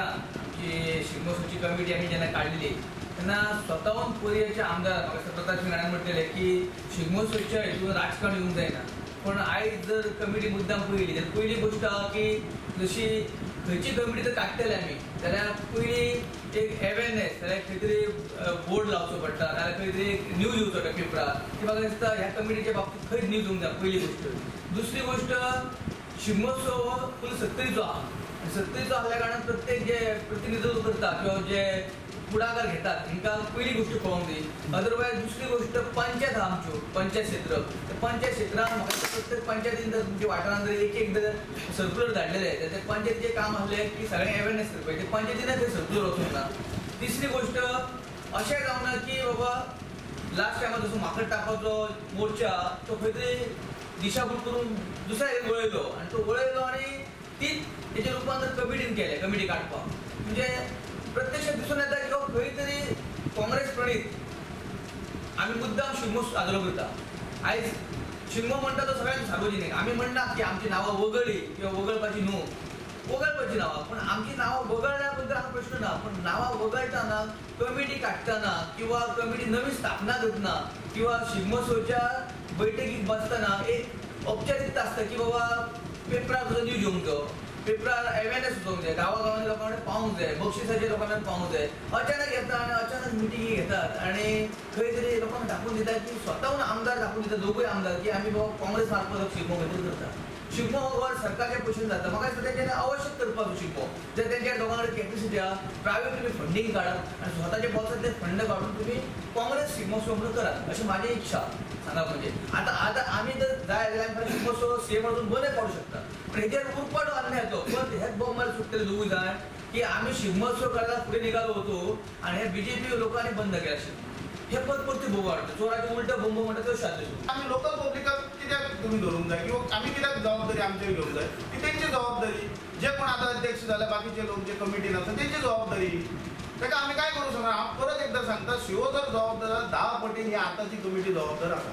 आमची शिगमोत्सवची कमिटी आमी जेन्ना काडलेली तेन्ना स्वताहून पर्येच्या आमदार म्हाका प्रताप सिंग हाणें म्हटलेलें की शिगमोत्सवच्या हितून राजकारण येवंक जायना. पण आयज जर कमिटी मुद्दाम पळयली जाल्यार पयली गोश्ट आहा की जशी खंयची कमिटी जर काडटले आमी जाल्यार पयली एक अवेरनेस, जाल्यार खंय तरी बोर्ड लावचो पडटा, नाजाल्यार खंय तरी एक न्यूज येवचो पडटा पेपरार. ती म्हाका दिसता ह्या कमिटीच्या बाबतींत खंयच न्यूज येवंक जाय पयली गोश्ट. दुसरी गोश्ट, शिगमोत्सव हो फूल सत्तरीचो आहा आनी सत्तरीचो आसल्या कारणान प्रत्येक जे प्रतिनिधित्व करता किंवा जे पुढाकार घेतात हिंकां पयली गोश्ट कळोंक जाय. अदरवायज दुसरी गोश्ट, पंचायत आहा आमच्यो, पंचायत क्षेत्र, त्या पंचायत क्षेत्रान म्हाका प्रत्येक पंचायतीन जर तुमच्या वाठारान जर एक एक जर सर्क्युलर धाडलेलें जाल्यार त्या पंचायतीचें काम आसलें की सगळ्यांक अवेरनेस करपाचें, ते पंचायतीन थंय सर्क्युलर वचूंक ना. तिसरी गोश्ट, अशें जावना की बाबा लास्ट टायमार जसो माकड टाकाचो मोर्चा तो खंय तरी दिशाभूल करून दुसऱ्या हेर वळयलो आनी तो वळयलो आनी तीच तेजें रुपांतर कमिटीन केलें, कमिटी काडपाक. म्हणजे प्रत्यक्ष दिसून येता की खंय तरी काँग्रेस प्रणीत आमी मुद्दाम शिगमो साजरो करता. आयज शिगमो म्हणटा तो सगळ्यांक सार्वजनीक. आमी म्हणना की आमची नांवां वगळ्ळी किंवा वगळपाची न्हू, वगळपाची नांवां, पण आमची नांवां वगळ्ळ्या बद्दल आमकां प्रश्न ना. पण नांवां वगळटना, कमिटी काडटना किंवा कमिटी नवी स्थापना करतना किंवा शिगमोत्सवच्या बैठकीक बसतना एक औपचारिकता आसता की बाबा पेपरार तुजो न्यूज येवंक जायो, पेपरार अवेरनेस वचोंक जाय, गांवागांवांनी लोकां कडेन पावूंक जाय, बक्षिसाचे लोकां कडेन पावूंक जाय. अचानक येता आनी अचानक मिटिंगी घेतात आनी खंय तरी लोकांक दाखोवन दितात की स्वताहून आमदार दाखोवन दितात, दोगूय आमदार, की आमी बाबा काँग्रेस मार्फत शिगमो खातीर करता. शिगमो हो सरकारच्या पयशेन जाता, म्हाका दिसता तेंच्यांनी आवश्यक करपाक शिगमो. जर तेंच्या लोकां कडेन कॅपेसिटी आहा, प्रायवेट तुमी फंडींग काडात आनी स्वताच्या बोल्सांतले फंड काडून तुमी काँग्रेस शिगमोत्सव म्हणून करात अशी म्हाजी इच्छा सांगप म्हणजे. आतां आतां आमी जर जाय जाल्यार आमी शिगमोत्सव सीएम अजून बंद काडूं शकता, पण हेजेर उरपाटो अन्याय तो. पण हेच बोंब मार सुट्टले दोगूय जाण की आमी शिगमोत्सव करता फुडें निघालो होतो आनी हे बीजेपी लोकांनी बंद केला शिगमो. हे पद परती बोंब वाडटा, चोराचे उलट बोंब म्हणटा त्यो शांत. आमी लोकल पब्लिकाक कित्याक तुमी धरूंक जाय किंवा आमी कित्याक जबाबदारी आमचेर घेवंक जाय, ती तेंची जबाबदारी. जे कोण आतां अध्यक्ष जाले, बाकीचे लोक जे कमिटीन आसा तेंची जबाबदारी. ताका आमी काय करूं शकना. हांव परत एकदां सांगता, शिवो जर जबाबदार 10 पटीन ही आतांची कमिटी जबाबदार आसा.